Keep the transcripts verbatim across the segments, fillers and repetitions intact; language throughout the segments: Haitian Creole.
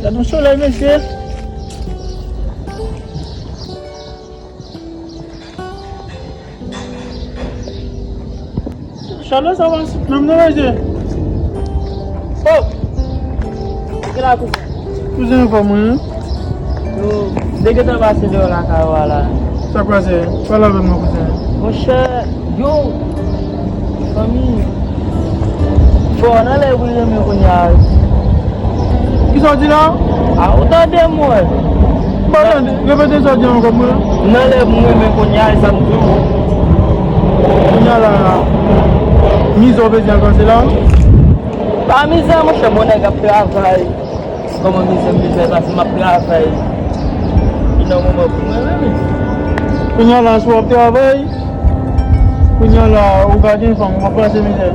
Gad yon solèy, mesye. Chalè sa pa sot menm non, mesye. Oh! Ki la, kouzen? Kouzen, anfòm, wi. Yo, m te gentan pase deyò lakay ou a la. Sa k pase? Pale avè m non, kouzen. Monchè, yo, fanmi, bon, nan lè pou l renmen kounye a. Kisa w di la? A, ou tande m, wè. Bon, tande, repete sa w di ankò, mwen. Nan lè pou m renmen kounye a, e sa m di w. Kounye a la, mizè w bezwen al pase la? Pa mizè, monchè, bon nèg ap travay. Kòman mizè m bezwen pase, m ap travay. Li nan moman pou mwen menm. Kounye a la, si w ap travay, kounye a la, ou pa gen fanm, ou p ap pase mizè.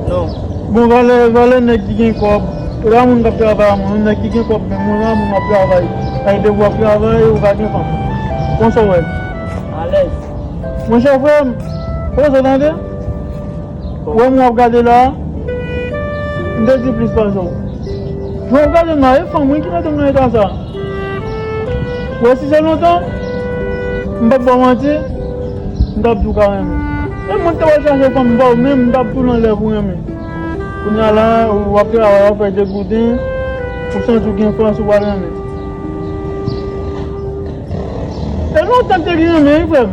Non. Bon, valè, valè nèg ki gen kòb, e pa moun k ap travay a moun, nèg ki gen kòb, men moun a moun w ap travay. Sa vle di w ap travay, ou pa gen fanm. Konsa w wè. Alèz. Monchè frè m, poze w tande. Ou wè moun w ap gade la, m te di plis pase w. Jan w ap gade m la, e fanm wi ki mete m nan eta sa. Ou wè si se lontan, m p ap ba w manti, m t ap di w ka renmen. E moun te wè chache fanm ba w menm, m t ap di w nan lè pou renmen. Kounye a la, w ap travay, w ap fè degouden, ou santi w gen fòs, ou pral renmen. E lontan m te gen renmen, wi, frè m.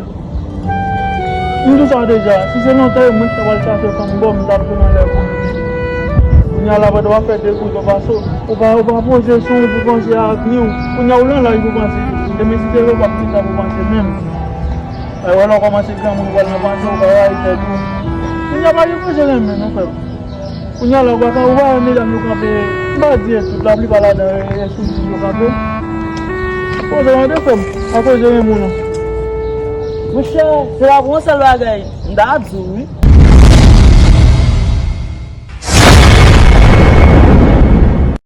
M di w sa deja, si se lontan, e mwen ki ta pral chache fanm ba w, m t ap di w nan lè pou renmen. Kounye a la, pandan w ap fè degouden, w pa so, ou pa, ou pa poze son w pou panse ak ni w. Kounye a ou nan laj pou panse. Demen si se repa pita pou panse menm. Ay, wè lè w kòmanse granmoun, ou pral nan panse, ou pa rayi tèt ou. Kounye a pa gen poze renmen non, frè m. Kounye a la, ou pa ka, ou pa wè medam yo kanpe, m pa di e tout, laplipa ladan e, e soubise yo kanpe. Poze tande frè m, akoz e renmen w non. Monchè, se pa pou yon sèl bagay, m ta di w wi.